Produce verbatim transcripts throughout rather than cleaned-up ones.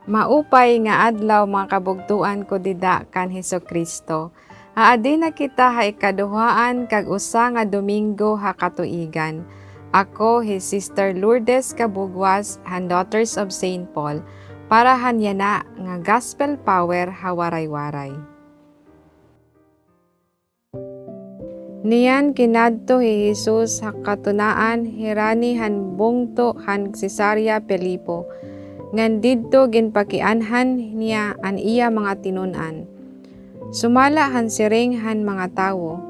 Maupay nga adlaw, mga kabugtoan ko dida kan Hesukristo. Aadi na kita ha ikaduhaan kag usa nga Domingo ha katuigan. Ako hi Sister Lourdes Kabugwas han Daughters of Saint Paul para han yana nga Gospel Power ha Waray-Waray. Niyan kinadto hi Jesus ha katunaan hirani han bungto han Cesarea Filipo, ngan didto ginpakianhan niya an iya mga tinun-an. Sumala han siring han mga tawo,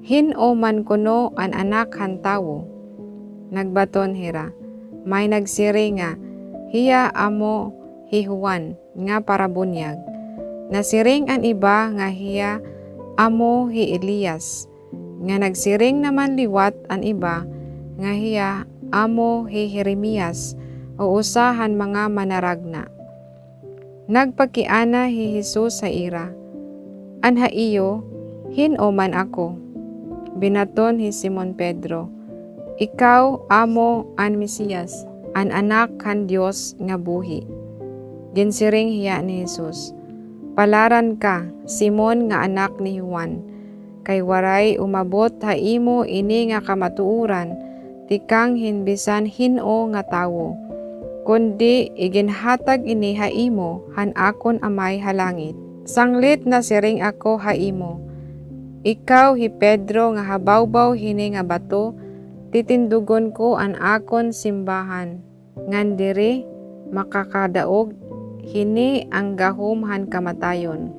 "Hin-o man kuno an Anak han Tawo?" Nagbaton hira, may nagsiring nga, "Hiya amo hi Juan nga Parabunyag." Nasiring an iba nga hiya amo hi Elias, nga nagsiring naman liwat an iba nga hiya amo hi Jeremias o usa han mga manaragna. Nagpakiana hi Jesus ha ira, "An ha iyo, hin-o man ako?" Binaton hi Simon Pedro, "Ikaw amo an Mesias, an Anak han Dios nga buhi." Ginsiring hiya ni Jesus, "Palaran ka, Simon nga anak ni Juan, kay waray umabot ha imo ini nga kamatuoran tikang hin bisan hin-o nga tawo, kundi iginhatag ini ha imo han akon Amay ha langit. Sanglit nasiring ako ha imo, ikaw hi Pedro nga ha bawbaw hini nga bato titindugon ko an akon simbahan, ngan diri makakadaog hini an gahom han kamatayon.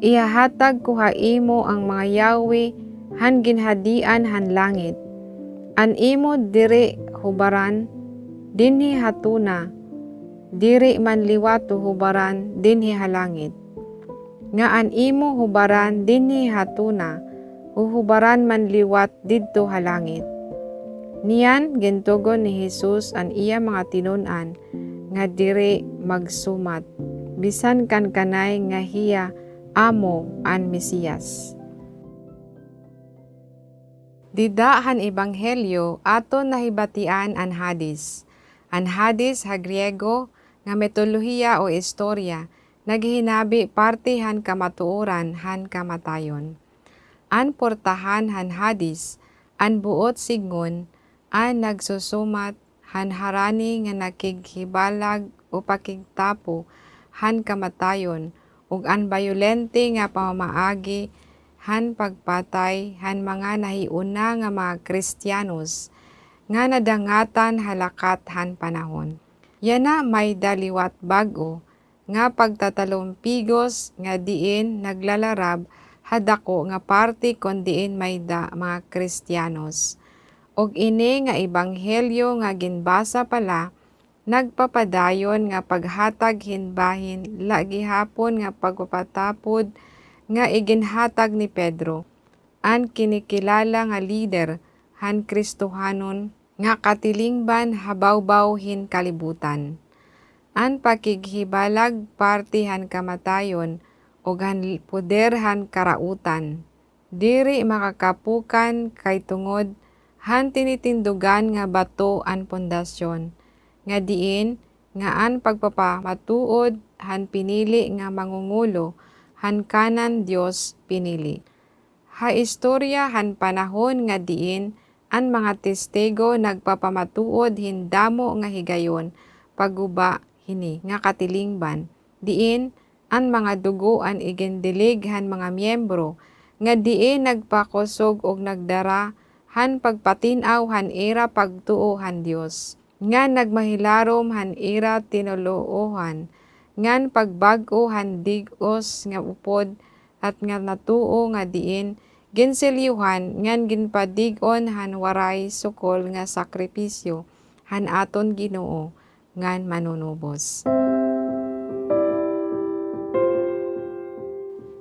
Ihahatag ko ha imo an mga yawi han ginhadian han langit. An imo diri hubaran dinhi ha tuna, diri man liwat huhubaran dinhi ha langit. Nga an imo hubaran dinhi ha tuna, huhubaran man liwat didto ha langit." Niyan gintugon ni Jesus an iya mga tinun-an nga diri magsumat bisan kan kanay nga hiya amo an Mesias. Dida han Ebanghelyo aton nahibatian an Hades. An Hades ha Griego nga mitolohiya o istorya, naghihinabi parte han kamatuoran han kamatayon. An portahan han Hades, an buot sidngon, an nagsusumat han harani nga nakighibalag o pakigtapo han kamatayon ug an bayolente nga pamamaagi han pagpatay han mga nahiuna nga mga Kristiyanos nga nadangatan ha lakat han panahon. Yana may-da liwat bag-o nga pagtatalumpigos nga diin naglalarab ha dako nga parte kon diin may-da mga Kristiyanos. Ug ini nga ebanghelyo nga ginbasa pa la, nagpapadayon nga paghatag hin bahin la gihapon nga pagpapatapod nga iginhatag ni Pedro, an kinikilala nga lider han Kristohanon nga katilingban ha bawbaw hin kalibutan. An pakighibalag parte han kamatayon ug han poder han karautan diri makakapukan kay tungod han tinitindugan nga bato an pundasyon, nga diin nga an pagpapamatuod han pinili nga mangungulo han kanan Dios pinili. Ha istorya han panahon nga diin an mga testigo nagpapamatuod hin damo nga higayon pagguba hini nga katilingban, diin an mga dugo an igindilig han mga miyembro, nga diin nagpakusog ug nagdara han pagpatin-aw han ira pagtuo han Dios, ngan nagmahilarom han ira tinuloohan, ngan pagbag-o han dig-os nga upod, at nga natuo nga diin ginsilyohan ngan ginpadig-on han waray sukol nga sakripisyo han aton Ginoo ngan Manunubos.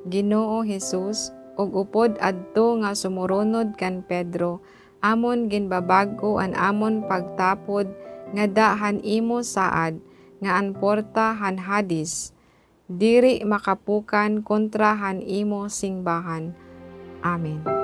Ginoo Jesus, ug upod adto nga sumurunod kan Pedro, amon ginbabag-o an amon pagtapod ngada han imo saad nga an porta han Hades diri makapukan kontra han imo singbahan. Amen.